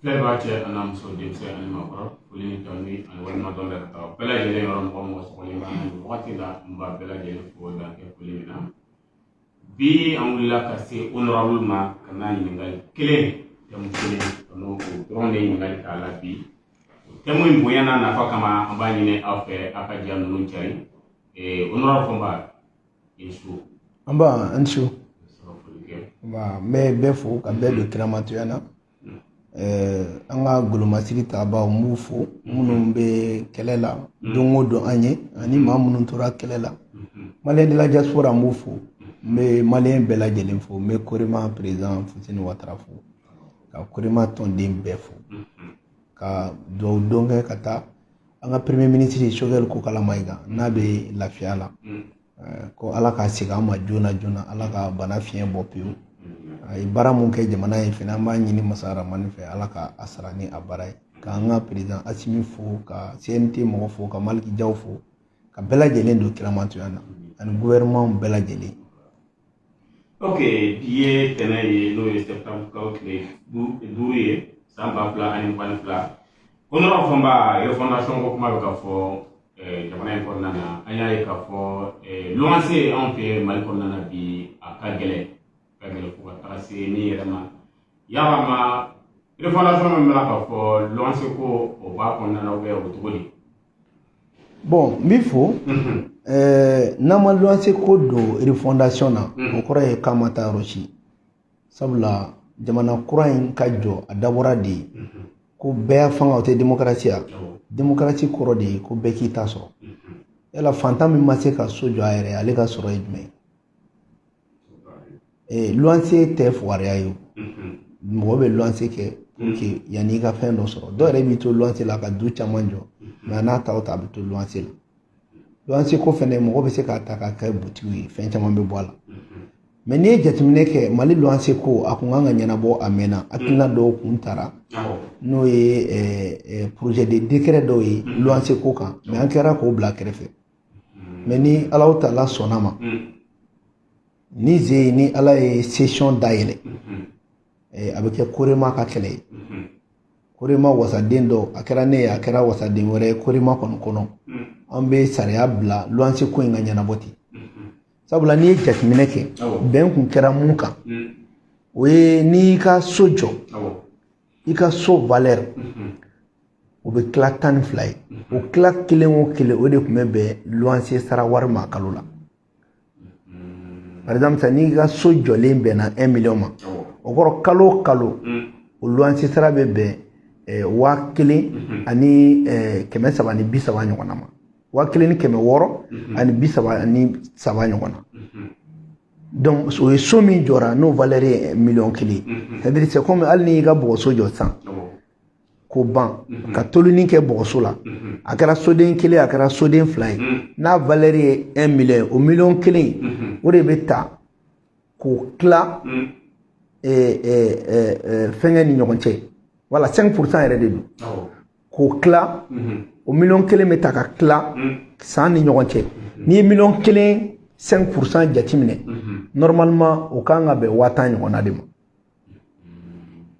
Filɛbaa cɛ a n'a muso, denmisɛn ani maakɔrɔ, foli ni tanu ani waleɲumandɔn bɛ ka taa bɛɛ lajɛlen yɔrɔ. Mɔgɔ mɔgɔ sɔgɔlen b'an na nin wagati la, n b'a bɛɛ lajɛlen fo dan kɛ foli min na. Bi an wulila ka se honorable ma ka n'a ɲininkali kelen, thème kelen, ka n'o dɔrɔn de ɲininkali k'a la bi. Thème in bonya n'a nafa kama, an b'a ɲini aw fɛ, aw ka ja ninnu cari. Honorable Fɔnba, i ni su. An ba, an su. Sɔrɔ foli kɛ. Nba, n bɛ bɛɛ fo ka bɛɛ don kiramatoya na. An ka golomasiri tabaw, n b'u fo, minnu bɛ kɛlɛ la don o don an ye, ani maa minnu tora kɛlɛ la. Malien de la diaspora, n b'u fo. N bɛ malien bɛɛ lajɛlen fo. N bɛ Korema président Fuseni Watara fo, ka Korema tɔnden bɛɛ fo, ka dugawu don kɛ ka taa an ka premier ministre Choguel Kokalla Maïga, n'a bɛ lafiya la, ko Ala ka segin an ma joona joona, Ala ka bana fiɲɛ bɔ pewu. A ye baara mun kɛ jamana ye fɛnɛ, an b'a ɲini masa Ramani fɛ, Ala ka a sara ni a baara ye. K'an ka président Assimi fo, ka CNT mɔgɔ fo, ka Malick Diaw fo, ka bɛɛ lajɛlen don kiramatoya na, ani gouvernement bɛɛ lajɛlen. Ok, bi ye tɛnɛ ye, n'o ye septembre kalo tile 5 ye, san 2022. Honorable Fɔnba, refondation ko kuma bɛ ka fɔ jamana in kɔnɔna na. An y'a ye k'a fɔ luwanse anw fɛ Mali kɔnɔna na bi, a ka gɛlɛn, ka gɛlɛn fo ka taga se min yɛrɛ ma. Yalama refondation min bɛ ka fɔ, luwanse ko o b'a kɔnɔna na, ou bien o bɛ cogo di? Bon, n b'i fo. N'an ma luwanse ko don refondation na, o kɔrɔ ye k'an ma taa yɔrɔ si, sabula jamana kura in ka jɔ, a dabɔra de ye ko bɛɛ fanga, o tɛ démocratie ya? Démocratie kɔrɔ de ye ko bɛɛ k'i ta sɔrɔ. Yala fantan min ma se ka so jɔ a yɛrɛ ye, ale ka sɔrɔ ye jumɛn ye? Luwanse tɛ fugariya ye o. Mɔgɔ bɛ luwanse kɛ pour que yanni i ka fɛn dɔ sɔrɔ. Dɔw yɛrɛ b'i to luwanse la ka du caman jɔ, mais a n'a ta o ta, a bɛ to luwanse la. Luwanse ko fɛnɛ, mɔgɔ bɛ se k'a ta k'a kɛ butigi ye, fɛn caman bɛ bɔ a la. Mais n'i ye jateminɛ kɛ, Mali luwanse ko, a kun kan ka ɲɛnabɔ a mɛnna. Hakilina dɔw kun taara, n'o ye projet de décret dɔw ye luwanse ko kan, mais an kɛra k'o bila kɛrɛfɛ. Mais ni Alahu Taala sɔnna ma, ni ze ni Ala ye session dayɛlɛ, a bɛ kɛ Korema ka kɛlɛ ye. Korema wasaden dɔw, a kɛra ne ye, a kɛra wasaden wɛrɛ ye Korema kɔni kɔnɔ, an bɛ sariya bila luwanse ko in ka ɲɛnabɔ ten. Sabula n'i ye jateminɛ kɛ, bɛn kun kɛra mun kan, o ye n'i ka so jɔ, i ka so valeur, o bɛ tila 12 ye. O tila kelen o kelen, o de tun bɛ bɛn luwanse sara wari ma kalo la. Par exemple, n'i ka so jɔlen bɛnna 1 million ma, o kɔrɔ kalo o kalo, o luwanse sara bɛ bɛn 1330 ɲɔgɔnna ma, 1633 ɲɔgɔn na. Donc o ye so min jɔra, n'o valeur ye miliyɔn 1. C'est à dire, c'est comme hali n'i ka bɔgɔso jɔ sisan k'o ban ka tolini kɛ bɔgɔso la, a kɛra soden kelen, a kɛra soden fila ye, n'a valeur ye 1 million ye, o miliyɔn 1, o de bɛ ta k'o tila fɛnkɛ ni ɲɔgɔn cɛ. Voilà, 5% yɛrɛ de don. K'o tila, o miliyɔn 1 bɛ ta ka tila san ni ɲɔgɔn cɛ. N'i ye miliyɔn 1 5% jateminɛ, normalement o kan ka bɛn 10 000 ɲɔgɔnna de ma.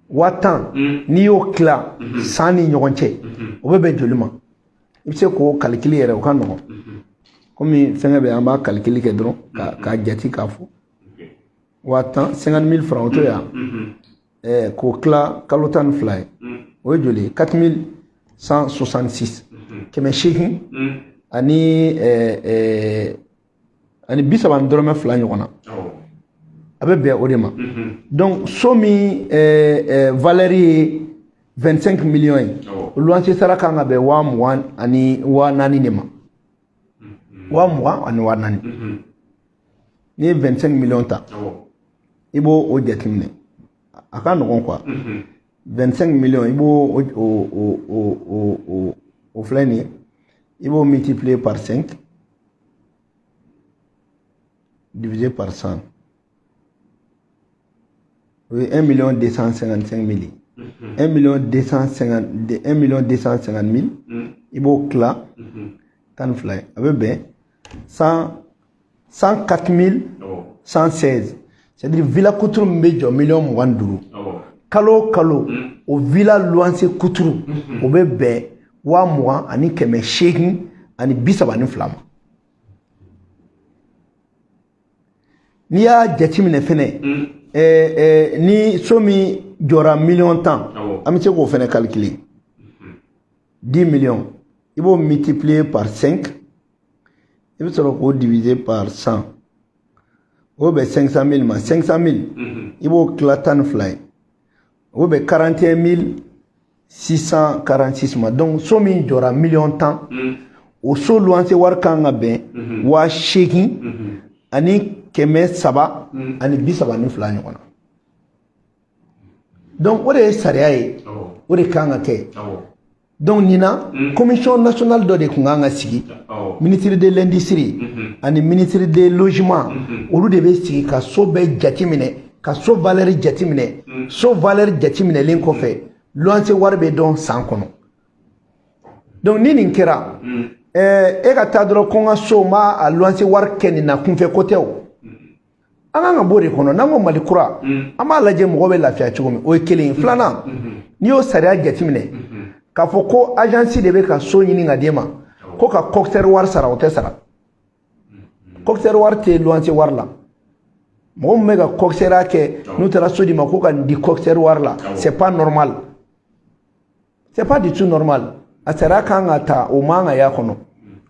10 000, n'i y'o tila san ni ɲɔgɔn cɛ, o bɛ bɛn joli ma? I bɛ se k'o calcul yɛrɛ, o ka nɔgɔn. Komi fɛnkɛ bɛ, an b'a calcul kɛ dɔrɔn k'a jate k'a fɔ 10 000, 50 000 francs, o to yan, k'o tila kalo 12 ye, o ye joli ye? 4166, 800 ani 30 dɔrɔmɛ 2 ɲɔgɔn na, a bɛ bɛn o de ma. Donc so min valeur ye 25 millions ye, o luwanse sara kan ka bɛn 20 000 ani 4 000 de ma, 20 000 ani 4 000. N'i ye 25 millions ta, i b'o o jateminɛ, a ka nɔgɔn quoi. 25 millions, i b'o o o o o o o filɛ nin ye, i b'o multiplier par 5, divisé par 100, o ye 1 million 255 mille. 1 million 250, 1 million 250 mille, i b'o tila 12 ye, a bɛ bɛn 104 116. C'est à dire, villa kuturu min bɛ jɔ miliyɔn 25, Kalo o kalo, o villa luwanse kuturu, o bɛ bɛn 20,832 ma. N'i y'a jateminɛ fɛnɛ, ni so min jɔra miliyɔn 10, an bɛ se k'o fɛnɛ calculer. 10 millions, i b'o multiplier par 5, i bɛ sɔrɔ k'o diviser par 100, o bɛ bɛn 500 000 ma. 500 000, i b'o tila 12 ye, o bɛ bɛn 41 646 ma. Donc so min jɔra miliyɔn 10, o so luwanse wari kan ka bɛn 8,332 ɲɔgɔn na. Donc o de ye sariya ye, o de kan ka kɛ. Donc nin na, commission nationale dɔ de tun kan ka sigi, ministre de l'Industrie ani ministre de Logement, olu de bɛ sigi ka so bɛɛ jateminɛ, ka so valeur jateminɛ. So valeur jateminɛlen kɔfɛ, luwanse wari bɛ dɔn san kɔnɔ. Donc ni nin kɛra, e ka taa dɔrɔn ko n ka so, n b'a a luwanse wari kɛ nin na, kunfɛ ko tɛ. O an kan ka bɔ o de kɔnɔ. N'an ko Mali kura, an b'a lajɛ mɔgɔ bɛ lafiya cogo min. O ye kelen ye. Filanan, n'i y'o sariya jateminɛ k'a fɔ ko agence de bɛ ka so ɲini ka d'e ma, ko ka coxeur wari sara, o tɛ sara. Coxeur wari tɛ luwanse wari la. Mɔgɔ min bɛ ka coxeur kɛ, n'u taara so di ma ko ka nin di coxeur wari la, c'est pas normal, c'est pas du tout normal. A sariya kan ka ta, o man ka y'a kɔnɔ.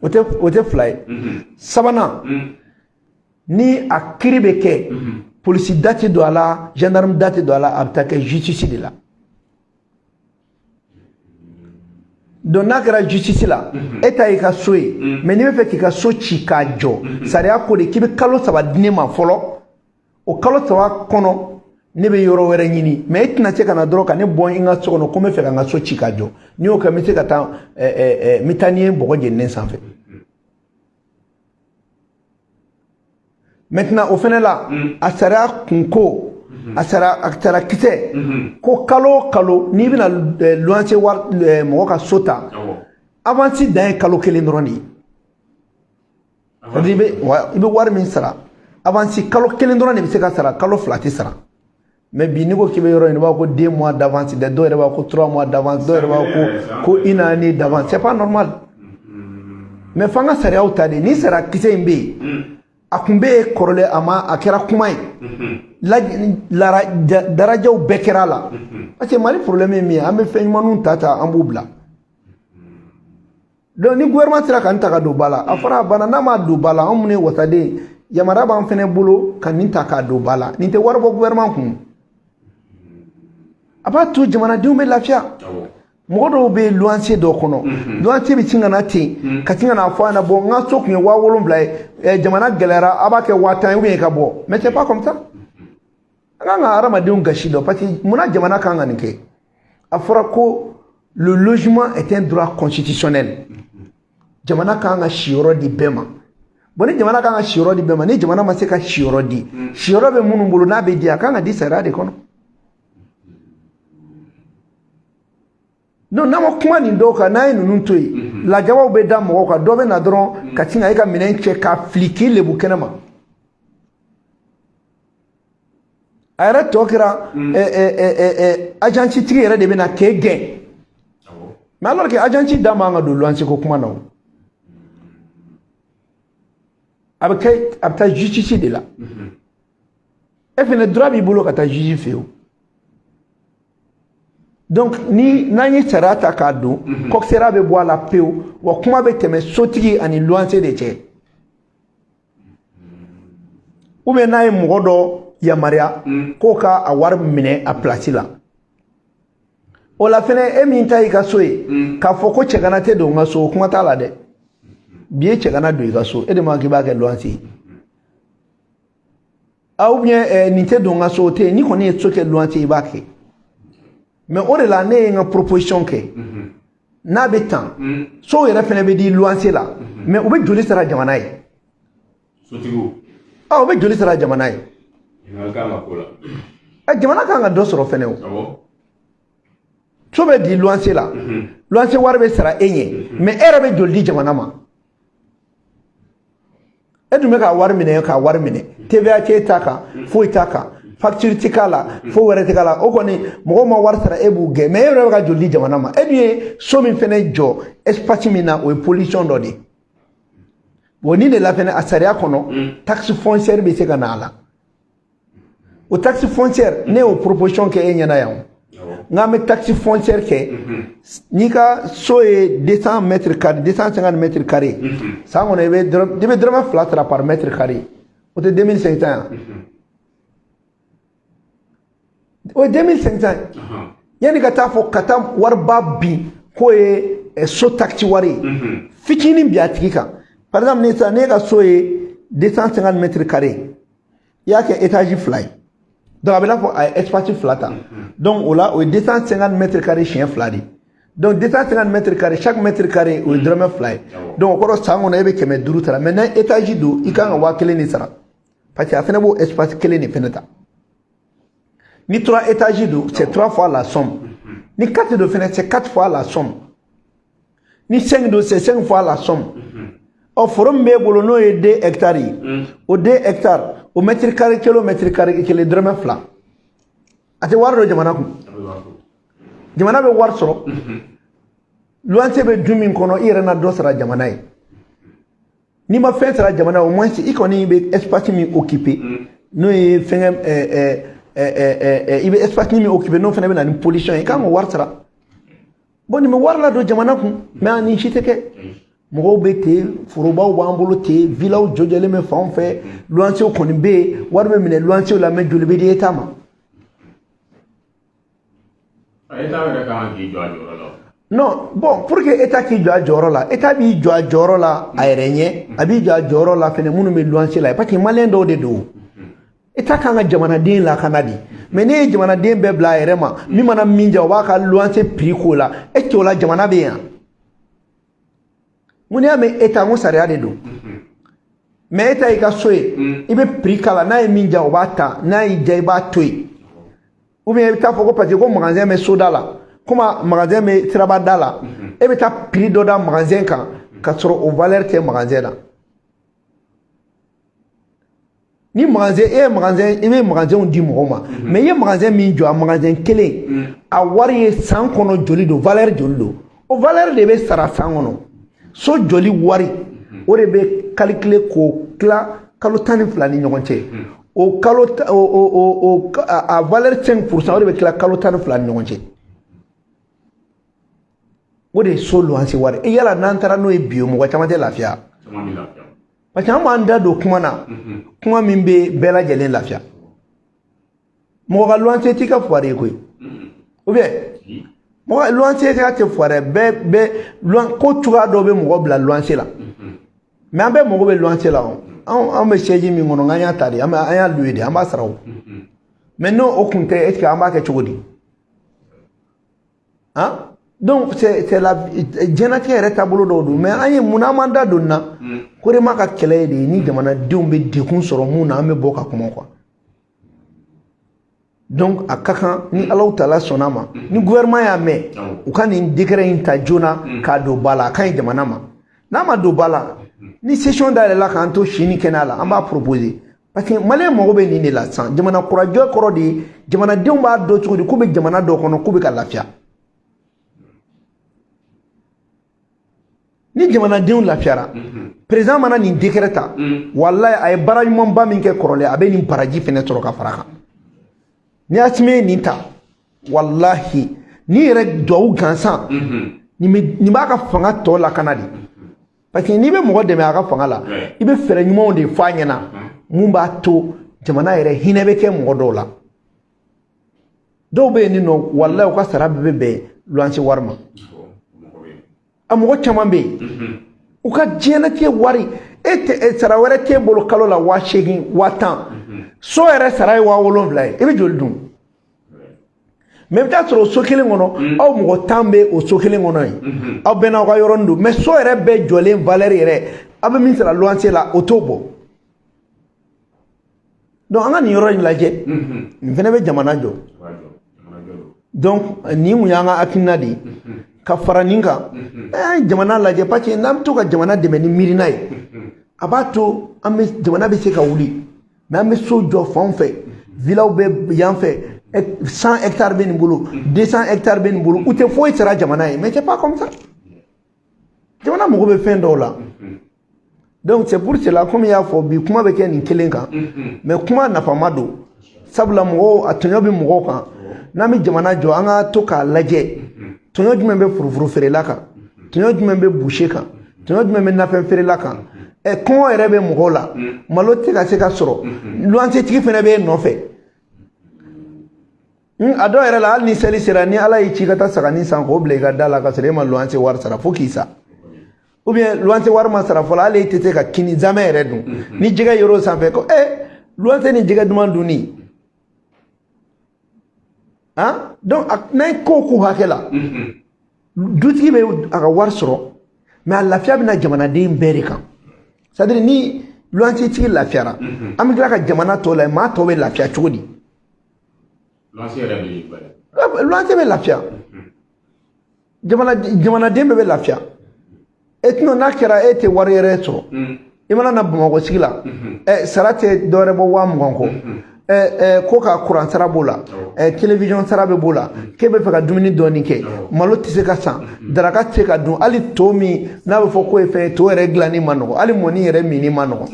O tɛ fila ye. Sabanan, ni a kiiri bɛ kɛ, polisi da tɛ don a la, gendarme da tɛ don a la, a bɛ taa kɛ justice de la. Donc n'a kɛra justice la, e ta y'i ka so ye, mais n'i bɛ fɛ k'i ka so ci k'a jɔ, sariya ko de k'i bɛ kalo 3 di ne ma fɔlɔ. O kalo 3 kɔnɔ, ne bɛ yɔrɔ wɛrɛ ɲini, mais e tɛna se ka na dɔrɔn ka ne bɔ n ka so kɔnɔ ko n bɛ fɛ ka n ka so ci k'a jɔ. N'i y'o kɛ, n bɛ se ka taa, n bɛ taa n'i ye bɔgɔ jeninen sanfɛ. Maintenant o fɛnɛ la, a sariya kun ko, a sara, a sara kisɛ ko kalo o kalo, n'i bɛna luwanse wari, mɔgɔ ka so ta, avance dan ye kalo 1 dɔrɔn de ye. C'est-à-dire i bɛ wari min sara avance, kalo 1 dɔrɔn de bɛ se ka sara, kalo 2 tɛ sara. Mais bi, n'i ko k'i bɛ yɔrɔ ɲini, i b'a fɔ ko 2 mois d'avance dɛ, dɔw yɛrɛ b'a fɔ ko 3 mois d'avance, dɔw yɛrɛ b'a fɔ ko une année d'avance. C'est pas normal. Mais f'an ka sariyaw ta de. Ni sariya kisɛ in bɛ yen, a kun bɛ yen kɔrɔlen, a ma a kɛra kuma ye, darajaw bɛɛ kɛra a la. Parce que Mali problème ye min ye, an bɛ fɛn ɲumanninw ta ta, an b'u bila. Donc ni gouvernement sera ka nin ta ka don ba la, a fɔra a banna. N'a ma don ba la, anw minnu ye wasaden, yamaruya b'an fɛnɛ bolo ka nin ta k'a don ba la. Nin tɛ wari bɔ gouvernement kun, a b'a to jamanadenw bɛ lafiya. Mɔgɔ dɔw bɛ luwanse dɔw kɔnɔ, luwanse bɛ sin ka na ten, ka sin ka na fɔ a ɲɛna: bon, n ka so tun ye 7,000 ye, jamana gɛlɛyara, a b'a kɛ 10,000 ye ou bien ka bɔ. Mais c'est pas comme ça. An kan ka hadamadenw gasi dɔn, parce que munna jamana kan ka nin kɛ? A fɔra ko le logement est un droit constitutionnel. Jamana kan ka siyɔrɔ di bɛɛ ma. Bon, ni jamana kan ka siyɔrɔ di bɛɛ ma, ni jamana ma se ka siyɔrɔ di, siyɔrɔ bɛ minnu bolo, n'a bɛ di, a kan ka di sariya de kɔnɔ. Donc n'an ma kuma nin dɔw kan, n'an ye ninnu to yen, lajabaw bɛ da mɔgɔw kan. Dɔ bɛ na dɔrɔn ka sin ka e ka minɛn cɛ k'a fili k'i lebu kɛnɛ ma. A yɛrɛ tɔ kɛra agence tigi yɛrɛ de bɛ na k'e gɛn. Mais alors que agence da man ka don luwanse ko kuma na, o a bɛ kɛ, a bɛ taa justice de la. E fɛnɛ, droit b'i bolo ka taa juge fɛ yen. Donc ni n'an ye sariya ta k'a don, coxera bɛ bɔ a la pewu, wa kuma bɛ tɛmɛ sotigi ani luwanse de cɛ. Ou bien n'a ye mɔgɔ dɔ yamaruya k'o ka a wari minɛ a place la, o la fɛnɛ, e min ta y'i ka so ye, k'a fɔ ko cɛgana tɛ don n ka so, o kuma t'a la dɛ. Bi ye cɛgana don i ka so, e de ma k'i b'a kɛ luwanse ye. Ah, ou bien nin tɛ don n ka so, o tɛ yen. N'i kɔni ye so kɛ luwanse ye, i b'a kɛ. Mais o de la, ne ye n ka proposition kɛ. N'a bɛ tan, sow yɛrɛ fɛnɛ bɛ di luwanse la, mais u bɛ joli sara jamana ye? Sotigiw. Ah, u bɛ joli sara jamana ye? Ɲininkali kan ka k'o la. Jamana kan ka dɔ sɔrɔ fɛnɛ o. So bɛ di luwanse la, luwanse wari bɛ sara e ɲɛ, mais e yɛrɛ bɛ joli di jamana ma? E dun bɛ ka wari minɛ, ka wari minɛ, TVA t'e ta kan, foyi t'a kan. Facture tɛ k'a la, fo wɛrɛ tɛ k'a la. O kɔni, mɔgɔw ma wari sara, e b'u gɛn. Mais e yɛrɛ bɛ ka joli di jamana ma? E dun ye so min fɛnɛ jɔ espace min na, o ye pollution dɔ de ye. Bon, ni de la fɛnɛ, a sariya kɔnɔ, taxe foncière bɛ se ka na a la. O taxe foncière, ne y'o proposition kɛ e ɲɛna yan. N k'an bɛ taxe foncière kɛ. N'i ka so ye 200 mètres carrés, 250 mètres carrés, san kɔnɔ i bɛ dɔrɔmɛ 2 sara par mètre carré. O tɛ 2500 yan? O ye 2500 ye. Yanni ka taa fɔ ka taa wariba bin k'o ye so taxe wari ye, fitinin bi a tigi kan. Par exemple, ni sisan n'e ka so ye 250 mètres carrés, i y'a kɛ étage 2 ye, donc a bɛ n'a fɔ a ye espace 2 ta. Donc o la, o ye 250 mètres carrés siɲɛ 2 de. Donc 250 mètres carrés, chaque mètre carré, o ye dɔrɔmɛ 2 ye. Donc o kɔrɔ, san kɔnɔ e bɛ 500 sara. Mais n'a étage don, i kan ka 1000 de sara, parce que a fana b'o espace kelen de fana ta. Ni trois étages don, c'est trois fois la somme. Ni quatre don fana, c'est quatre fois la somme. Ni cinq don, c'est cinq fois la somme. Ɔ, foro min b'e bolo, n'o ye 2 hectares ye, o 2 hectares, o mètre carré kelen o mètre carré kelen, dɔrɔmɛ 2. A tɛ wari don jamana kun? Jamana bɛ wari sɔrɔ. Luwanse bɛ du min kɔnɔ, i yɛrɛ na dɔ sara jamana ye. N'i ma fɛn sara jamana ye, au moins i kɔni bɛ espace min occuper, n'o ye fɛngɛ ɛɛ ɛɛ i bɛ espace min occuper, n'o fana bɛ na ni pollution ye, i kan k'o wari sara. Bon, nin bɛ wari ladon jamana kun, mais a nin si tɛ kɛ. Mɔgɔw bɛ ten, forobaw b'an bolo ten, villaw jɔjɔlen bɛ fanw fɛ, luwansew kɔni bɛ yen, wari bɛ minɛ luwansew la, mais joli bɛ di État ma? État yɛrɛ kan k'i jɔ a jɔyɔrɔ la. Non, bon, pour que État k'i jɔ a jɔyɔrɔ la, État b'i jɔ a jɔyɔrɔ la a yɛrɛ ɲɛ, a b'i jɔ a jɔyɔrɔ la fɛnɛ minnu bɛ luwanse la, parce que malien dɔw de don. État kan ka jamanaden lakana de, mais ne ye jamanaden bɛɛ bila a yɛrɛ ma, min mana min jɛ, o b'a ka luwanse prix k'o la. Est ce que o la jamana bɛ yan? Mun y'a mɛn État, n ko sariya de don. Mais État y'i ka so ye, i bɛ prix k'a la, n'a ye min diya, o b'a ta, n'a y'i diya, i b'a to yen. Ou bien i bɛ taa fɔ ko parce que ko magasin bɛ soda la, komi magasin bɛ siraba da la, e bɛ taa prix dɔ da magasin kan ka sɔrɔ o valeur tɛ magasin na. Ni magasin, e ye magasin, i bɛ magasinw di mɔgɔw ma, mais i ye magasin min jɔ, a magasin kelen a wari ye san kɔnɔ joli don, valeur joli don, o valeur de bɛ sara san kɔnɔ. So joli wari, o de bɛ calculer k'o tila kalo 12 ni ɲɔgɔn cɛ. O kalo o a valeur 5%, o de bɛ tila kalo 12 ni ɲɔgɔn cɛ. O de ye so luwanse wari. E yala, n'an taara n'o ye bi, o mɔgɔ caman tɛ lafiya, parce que an b'an da don kuma na, kuma min bɛ bɛɛ lajɛlen lafiya. Mɔgɔ ka luwanse t'i ka fuwari ye koyi, ou bien mɔgɔ luwanse ka tɛ fuwari bɛɛ bɛ ko cogoya dɔ bɛ mɔgɔ bila luwanse la. Mais an bɛɛ mago bɛ luwanse la. O anw bɛ siège min kɔnɔ, n'an y'a ta de, an y'a louer de, an b'a sara o. Mais n'o o kun tɛ, est ce que an b'a kɛ cogo di? Han, donc c'est la diɲɛlatigɛ yɛrɛ taabolo dɔw don. Mais an ye mun, an m'an da don nin na? Korema ka kɛlɛ ye de ye, ni jamanadenw bɛ degun sɔrɔ mun na, an bɛ bɔ ka kuma quoi. Donc a ka kan, ni Alahu Taala sɔnna ma, ni gouvernement y'a mɛn, u ka nin décret in ta joona k'a don ba la. A ka ɲi jamana ma. N'a ma don ba la, ni session dayɛlɛla k'an to si ni kɛnɛya la, an b'a proposer, parce que malien mago bɛ nin de la sisan. Jamana kurajɔ kɔrɔ de ye, jamanadenw b'a dɔn cogo di k'u bɛ jamana dɔ kɔnɔ, k'u bɛ ka lafiya? Ni jamanadenw lafiyara, président mana nin décret ta, walayi, a ye baara ɲumanba min kɛ kɔrɔlen, a bɛ nin baraji fɛnɛ sɔrɔ ka fara a kan. Ni Asimi ye nin ta, walahi, ni yɛrɛ duwawu gansan, nin b'a ka fanga tɔ lakana de. Parce que n'i bɛ mɔgɔ dɛmɛ a ka fanga la, i bɛ fɛɛrɛ ɲumanw de fɔ a ɲɛna mun b'a to jamana yɛrɛ hinɛ bɛ kɛ mɔgɔ dɔw la. Dɔw bɛ yen nin nɔ, walayi, u ka sara bɛɛ bɛ bɛn luwanse wari ma. A mɔgɔ caman bɛ yen, u ka diɲɛlatigɛ wari, e tɛ sara wɛrɛ t'e bolo kalo la, 8000, 10,000, so yɛrɛ sara ye 7000 ye, i bɛ joli dun? Mais i bɛ taa sɔrɔ o so kelen kɔnɔ, aw mɔgɔ 10 bɛ o so kelen kɔnɔ yen, aw bɛɛ n'aw ka yɔrɔnin don. Mais so yɛrɛ bɛɛ jɔlen valeur yɛrɛ, aw bɛ min sara luwanse la, o t'o bɔ. Donc an ka nin yɔrɔ in lajɛ, nin fana bɛ jamana jɔ. Donc nin kun y'an ka hakilina de ye ka fara nin kan. An ye jamana lajɛ, parce que n'an bɛ to ka jamana dɛmɛ ni miirina ye, a b'a to an bɛ jamana bɛ se ka wuli. Mais an bɛ so jɔ fanw fɛ, Villaw bɛ yan fɛ, 100 hectares bɛ nin bolo, 200 hectares bɛ nin bolo, u tɛ foyi sara jamana ye. Mais c'est pas comme ça. Jamana mago bɛ fɛn dɔw la. Donc c'est pour cela, comme i y'a fɔ, bi kuma bɛ kɛ nin kelen kan, mais kuma nafama don, sabula mɔgɔw a tɔɲɔ bɛ mɔgɔw kan. N'an bɛ jamana jɔ, an ka to k'a lajɛ tɔɲɔ jumɛn bɛ furufuru feerela kan, tɔɲɔ jumɛn bɛ boucher kan, tɔɲɔ jumɛn bɛ nafɛn feerela kan. Ɛ, kɔngɔ yɛrɛ bɛ mɔgɔw la, malo tɛ ka se ka sɔrɔ, luwanse tigi fana bɛ e nɔfɛ. A dɔw yɛrɛ la, hali ni seli sera, ni Ala y'i ci ka taa sagani san k'o bila i ka da la, ka sɔrɔ e ma luwanse wari sara, fo k'i sa, ou bien luwanse wari ma sara fɔlɔ, hali e tɛ se ka kini zamɛ yɛrɛ dun. Ni jɛgɛ yer'o sanfɛ ko luwanse ni jɛgɛ duman dunni han. Donc n'a ye ko k'u hakɛ la, dutigi bɛ a ka wari sɔrɔ, mais a lafiya bɛna jamanaden bɛɛ de kan. C'est à dire, ni luwanse tigi lafiyara, an bɛ tila ka jamana tɔ la, maa tɔw bɛ lafiya cogo di? Luwanse yɛrɛ bɛ yen. Luwanse bɛ lafiya, jamanaden bɛɛ bɛ lafiya. E tɛna n'a kɛra e tɛ wari yɛrɛ sɔrɔ, i mana na Bamakɔ sigi la, ɛ, sara tɛ dɔwɛrɛ bɔ 20 000 kɔ. Ɛ ɛ, ko ka kuran sara b'o la, ɛ, télévision sara bɛ b'o la, k'e bɛ fɛ ka dumuni dɔɔni kɛ, malo tɛ se ka san, daraka tɛ se ka dun, hali to min n'a bɛ fɔ k'o ye fɛn ye, to yɛrɛ dilanni ma nɔgɔ, hali mɔni yɛrɛ minni ma nɔgɔ.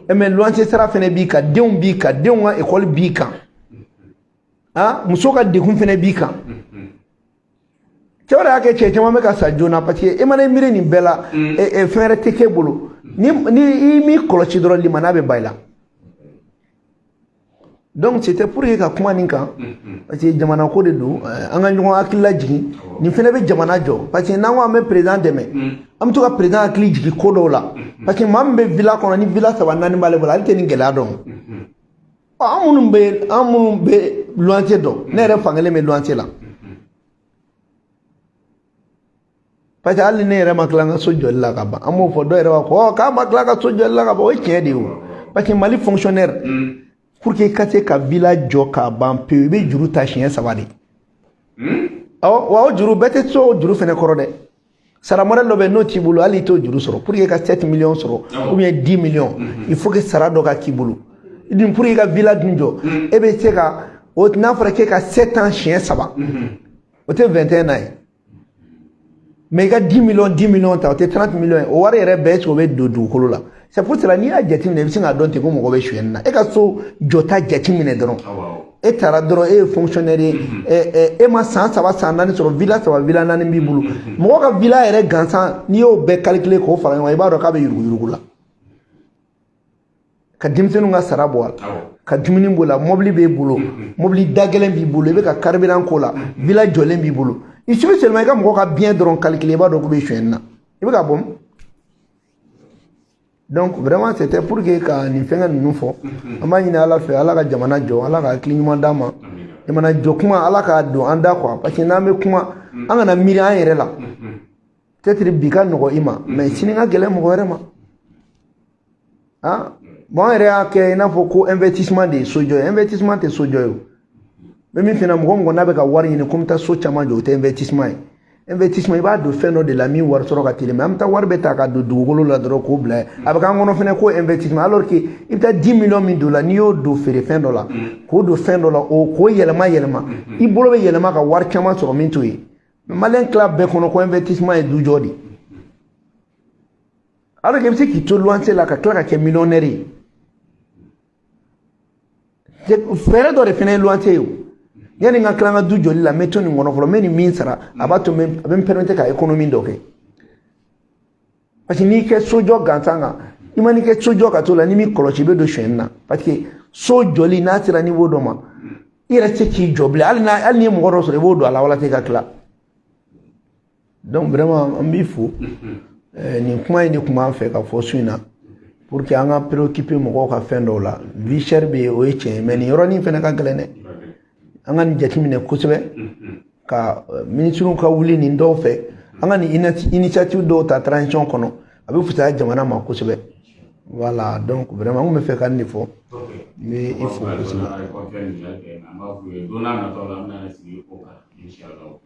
Ɛ, mais luwanse sara fɛnɛ b'i kan, denw b'i kan, denw ka école b'i kan, ah, muso ka degun fɛnɛ b'i kan. Cɛw yɛrɛ y'a kɛ, cɛ caman bɛ ka sa joona, parce que e mana miiri nin bɛɛ la, fɛn wɛrɛ tɛ k'e bolo. Ni i m'i kɔlɔsi dɔrɔn, limaniya bɛ ba i la. Donc c'était pour que ka kuma nin kan, parce que jamana ko de don, an ka ɲɔgɔn hakili lajigin. Nin fɛnɛ bɛ jamana jɔ, parce que n'an ko an bɛ président dɛmɛ, an bɛ to ka président hakili jigin ko dɔw la, parce que maa min bɛ villa kɔnɔ, ni villa saba naani b'ale bolo, ale tɛ nin gɛlɛya dɔn. An minnu bɛ luwanse dɔn, ne yɛrɛ fankelen bɛ luwanse la, parce que hali ne yɛrɛ ma tila n ka so jɔli la ka ban. An b'o fɔ, dɔw yɛrɛ b'a fɔ k'a ma tila ka so jɔli la ka ban. O ye tiɲɛ de ye o, parce que Mali fonctionnaire, pour que i ka se ka villa jɔ k'a ban pewu, i bɛ juru ta siɲɛ saba de. Awɔ, wa o juru bɛɛ tɛ so o juru fɛnɛ kɔrɔ dɛ. Sara modèle dɔ bɛ yen, n'o t'i bolo, hali i t'o juru sɔrɔ. Pour que i ka 7 millions sɔrɔ ou bien 10 millions, il faut que sara dɔ ka k'i bolo dun pour que i ka villa dun jɔ. E bɛ se ka o, n'a fɔra k'e ka 7 ans siɲɛ saba, o tɛ 21 ans ye. Mais i ka 10 millions, 10 millions ta, o tɛ 30 millions ye. O wari yɛrɛ bɛɛ, est-ce que o bɛ don dugukolo la? C'est pour cela, n'i y'a jateminɛ, i bɛ sin k'a dɔn ten ko mɔgɔ bɛ sonyɛni na. E ka so jɔta jateminɛ dɔrɔn, e taara dɔrɔn, e ye fonctionnaire ye, e ma san 3, san 4 sɔrɔ, villa saba, villa naani b'i bolo. Mɔgɔ ka villa yɛrɛ gansan, n'i y'o bɛɛ calculer k'o fara ɲɔgɔn kan, i b'a dɔn k'a bɛ yuruguyurugu la. Ka denmisɛnninw ka sara bɔ a la, ka dumuni b'o la, mobili b'e bolo, mobili da gɛlɛn b'i bolo, i bɛ ka carburant k'o la, villa jɔlen b'i bolo. Il suffit seulement i ka mɔgɔ ka bien dɔrɔn calculer, i b'a dɔn k'u bɛ sonyɛni na, i bɛ ka bɔ. Donc vraiment, c'était pour que ka nin fɛngɛ ninnu fɔ. An b'a ɲini Ala fɛ, Ala ka jamana jɔ, Ala ka hakili ɲuman d'an ma. Jamana jɔ kuma, Ala k'a don an da quoi, parce que n'an bɛ kuma, an kana miiri an yɛrɛ la. Peut-être bi ka nɔgɔ i ma, mais sini ka gɛlɛn mɔgɔ wɛrɛ ma. Ah bon, an yɛrɛ y'a kɛ i n'a fɔ ko investissement de ye sojɔ ye. Investissement tɛ sojɔ ye. O bɛ min fana, mɔgɔ mɔgɔ n'a bɛ ka wari ɲini ko n bɛ taa so caman jɔ, o tɛ investissement ye. Investissement, i b'a don fɛn dɔ de la min wari sɔrɔ ka teli. Mais an bɛ taa wari bɛ ta ka don dugukolo la dɔrɔn k'o bila yen, a bɛ k'an kɔnɔ fɛnɛ ko investissement, alors que i bɛ taa 10 millions min don la, n'i y'o don feere fɛn dɔ la, k'o don fɛn dɔ la, o k'o yɛlɛma yɛlɛma, i bolo bɛ yɛlɛma ka wari caman sɔrɔ min t'o ye. Maliyɛn tila bɛɛ kɔnɔ ko investissement ye dujɔ de ye, alors que i bɛ se k'i to luwanse la ka tila ka kɛ millionnaire ye. Fɛɛrɛ dɔ de fɛnɛ ye luwanse ye. O yanni n ka tila n ka du jɔli la, n bɛ to nin kɔnɔ fɔlɔ, n bɛ nin min sara, a b'a to a bɛ n permettre ka économie dɔ kɛ. Parce que n'i kɛ sojɔ gansan kan, i ma n'i kɛ sojɔ ka t'o la, n'i m'i kɔlɔsi, i bɛ don sonyɛni na. Parce que so jɔli, n'a sera niveau dɔ ma, i yɛrɛ tɛ se k'i jɔ bilen. Hali n'i ye mɔgɔ dɔ sɔrɔ, i b'o don a la walasa i ka tila. Donc vraiment, an b'i fo. Nin kuma in de tun b'an fɛ ka fɔ su in na, pour que an ka préoccuper mɔgɔw ka fɛn dɔw la. Vie chère bɛ yen, o ye tiɲɛ ye, mais nin yɔrɔnin fana ka gɛlɛn dɛ. An ka nin jateminɛ kosɛbɛ, ka minisiriw ka wuli nin dɔw fɛ, an ka nin initiative dɔw ta transition kɔnɔ, a bɛ fisaya jamana ma kosɛbɛ. Voilà, donc vraiment, n kun bɛ fɛ ka nin de fɔ. N bɛ i fo kosɛbɛ. An b'a f'u ye don n'a nataw la, an bɛna sigi o kan, inshallah.